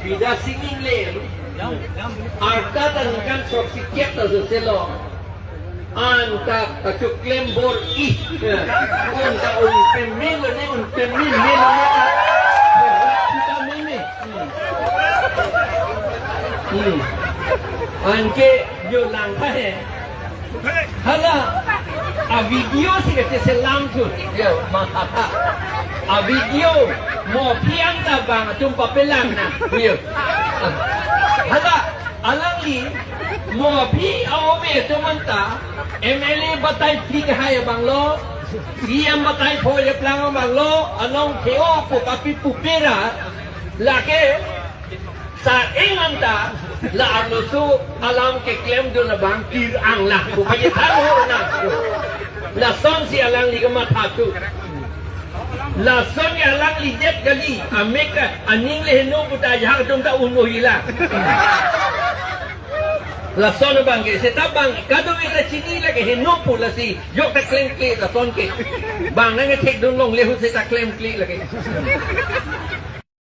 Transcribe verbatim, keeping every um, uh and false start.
Bida singing le. Arta ta ningkan throksi kep ta soselo. Anta kachoklem bor-i. Anta un pemil ne, un pemil ne ne. Kita meme. Hmm. Anke yo lang ta he. Hala, a video si kacheselam tu. Yo, matha. A video mo aphi anta bang atum papelang na. Yo. Hala, alangli mo aphi a-ove atum anta M L A batai phli kahai abang lo, C M batai pho yaplang abang lo, anong theo ko kapi pupera, lake sa-eng anta la arloso alam keklemdun abang tir-ang la. Ko pajethang ho na. Lasonsi alangli kamatha tu. Lason ke alangli jet kali. Amek ke aning le heno puta jahak dum ta un-o hila. Lason abang ke, seta bang, kadokave la chini lake heno pu lasi, jok ta klem kle lason ke. Bang nangkethekdun longle ahut seta klem kle lake.